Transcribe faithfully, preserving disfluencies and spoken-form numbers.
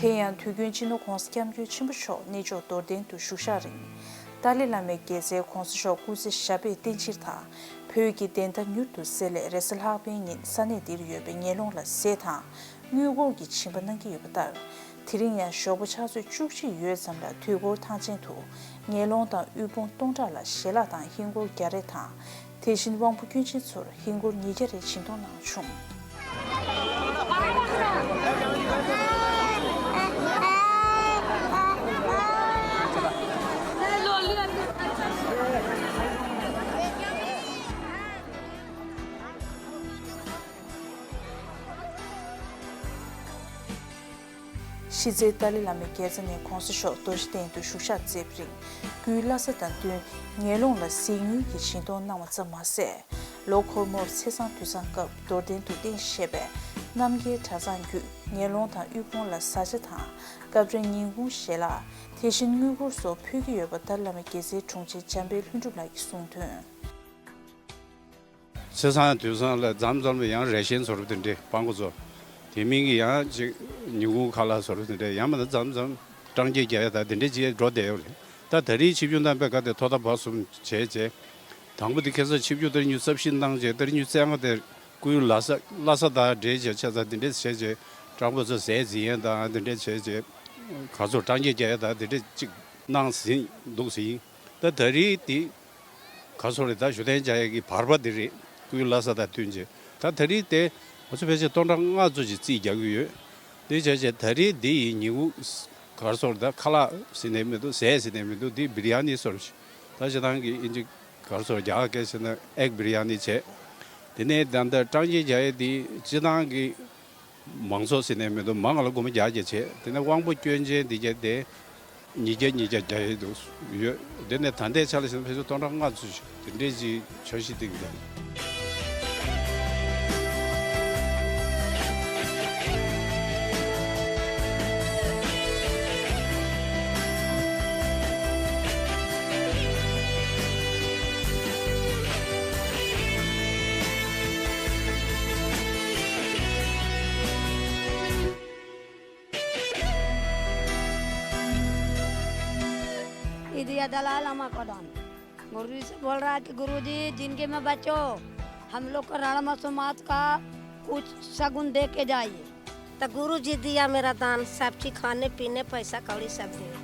དེ་ཡང་དུས་རྒྱུན་སྤྱི་ནོར་༧གོང་ས་༧སྐྱབས་མགོན་ཆེན་པོ་མཆོག་གནས་མཆོག་རྡོར་གདན་དུ་བཞུགས་ཞག་རིང་། ཏཱ་ལའི་བླ་མའི་རྒྱལ་སྲས་༧གོང་ས་མཆོག་སྐུ་ཚེ་ཞབས་པད་བརྟན་ཕྱིར་དང་། བོད་ཀྱི་བདེན་མཐའ་མྱུར་དུ་གསལ་སླད་རེས་གཟའ་ལྷག་པའི་ཉིན་ས་གནས་འདིར་ཡོད་པའི་ངན་སློང་ལ་ཟས་དང་། དངུལ་སྒོར་གྱི་སྦྱིན་པ་གནང་གི་ཡོད་པ་ལྟར། དེ་རིང་ཡང་ཞོགས་པ་ཕྱག་ཚོད་བཅུ་གཅིག་ཡོལ་ཙམ་ལ་དུས་འཁོར་ཐང་ཆེན་དུ་ངན་སློང་དང་དབུལ་ཕོངས་སྟོང་ཕྲག་ལ་ཞལ་ལག་དང་ཧིན་སྒོར་བརྒྱ་རེ་དང་། དེ་བཞིན་དབང་པོ་སྐྱོན་ཅན་ཚོར་ཧིན་སྒོར་ཉིས་བརྒྱ་རེ་སྦྱིན་གཏོང་གནང་བྱུང་། གཞི་རྩའི་ཏཱ་ལའི་བླ་མའི་རྒྱལ་རྩེ་ནས་༧གོང་ས་མཆོག་རྡོ་རྗེ་གདན་དུ་བཞུགས་ཞག་མཛད་པ་རིང་། སྐུའི་བླ་གཟའ་དང་བསྟུན་ངན་སློང་ལ་ཟས་དངུལ་གྱི་སྦྱིན་གཏོང་གནང་བ་ཙམ་མ་ཟད། ལོ་འཁོར་མོར་ཚེས་བཟང་དུས་བཟང་སྐབས་རྡོར་གདན་དུ་རྟེན་བཞེས་པའི་རྣམ་རྒྱལ་གྲྭ་ཚང་བརྒྱུད་ངན་སློང་དང་དབུལ་ཕོངས་ལ་བཟའ་བཅའ་དང་། སྐབས་རེ་ཉིན་གུང་ཞལ་ལག་དེ་བཞིན་དངུལ་སྒོར་སོགས་ཕུལ་གྱི་ཡོད་པ་ཏཱ་ལའི་བླ་མའི་རྒྱལ་སྲས་དྲུང་ཆེ་འཇམ་དཔལ་ལྷུན་གྲུབ་ལགས་ཀྱིས་གསུངས་དོན། ཚེས་བཟང་དུས་བཟང་ལ་མཚམས་མཚམས་ལ་ཡང་རས་ཆེན་བཟོ་འདྲ་དེ་འདྲས་སྤྲང་པོ་ཚོ། དེ་མིན་གྱི་ཡང་ཅིག་ཉིན་གུང་ཁ་ལག་བཟོ་འདྲ་དེ་འདྲས། ཡང་མིན་ན་མཚམས་མཚམས་སྤྲང་སྐྱེས་རྒྱག་ཡ་དང་དེ་འདྲས་ཅིག་འགྲོ་བསྡད་ཡོད་རེད། ད་ད་རེས་ཆིབས་བསྒྱུར་གནང་བའི་སྐབས་དེ་ཐོག་མཐའ་བར་གསུམ་བྱས་རྗེས། དང་པོ་དེ་ཁ་སང་ཆིབས་བསྒྱུར་ཟླ་ཉི་ཤུ་རྩ་བཞི་གནང་རྗེས་ཟླ་ཉི་ཤུ་རྩ་ལྔ་དེར་སྐུའི་བླ་གཟའ་བླ་གཟའ་དང་འབྲེལ་བྱས་ཆ་ཚང་དེ་འདྲས་བྱས་རྗེས་སྤྲང་པོ་ཚོ་ཟས་བྱིན་ཡ་དང་དེ་འདྲས་བྱས་རྗེས་ག་ཚོད་སྤྲང་སྐྱེས་རྒྱག་ཡ་དང་དེ་འདྲས་ཅིག་གནང་ཟིན་འདུག་ཟིན། ད་ད་རེས་དེ། ག་ཚོད་རེད། ད་བཞུགས་གདན་འཇག་ཡས་ཀྱི་བར་པ་འདི་རེད། སྐུའི་བླ་གཟའ་དང་བསྟུན་བྱས། ད་ད་རེས་དེ་ང་ཚོ་ཕལ་ཆེར་སྟོང་ཕྲག་ལྔ་ཚོ་ཅིག་རྩིས་རྒྱག་གི་ཡོད། འདི་བྱས་བྱས་ད་རེས་འདི་ཡི་ཉིན་གུང་ག་ཚོད་རེད། ད་ཁ་ལག་ཟེར་ནས་མི་འདུག་ཟས་ཟེར་ནས་མི་འདུག་འདི་བི་རི་ཡ་ནི་བཟོ་འདྲ་ཞིག་ད་སྤྱིར་བཏང་གི་ཨིན་ཇི་ག་ཚོད་རྒྱག་གི་ཟེར་ན་ཨེག་བི་རི་ཡ་ནི་བྱས། དེ་ནས་ད་ལྟ་སྤྲང་སྐྱེས་རྒྱག་ཡས་འདི་སྤྱིར་བཏང་གི་མང་ཚོགས་ཟེར་ནས་མི་འདུག་མང་ང་ལ་སྒོར་མོ་བརྒྱ་བརྒྱ་བྱས། དེ་ནས་དབང་པོ་སྐྱོན་ཅན་འདི་གྱད་དེ་ཉིས་བརྒྱ་ཉིས་བརྒྱ་རྒྱག་ཡས་འདུག་ཡོད། དེ་ནས་ད་ལྟའི་ཆ་ལ་བྱས་ན་ཕལ་ཆེར་སྟོང་ཕྲག་ལྔ་ཚོད་ཅིག་དེ་འདྲས་ཅིག་འཆར་གཞི་བཏིང་གི་འདུག ये दिया दलाई लामा को दान। गुरु जी से बोल रहा है कि गुरु जी, जिंदगी में बचो, हम लोग को रणमा समाज का कुछ शगुन दे के जाइए। तो गुरु जी दिया मेरा दान, सब चीज खाने पीने, पैसा कौड़ी सब दिए।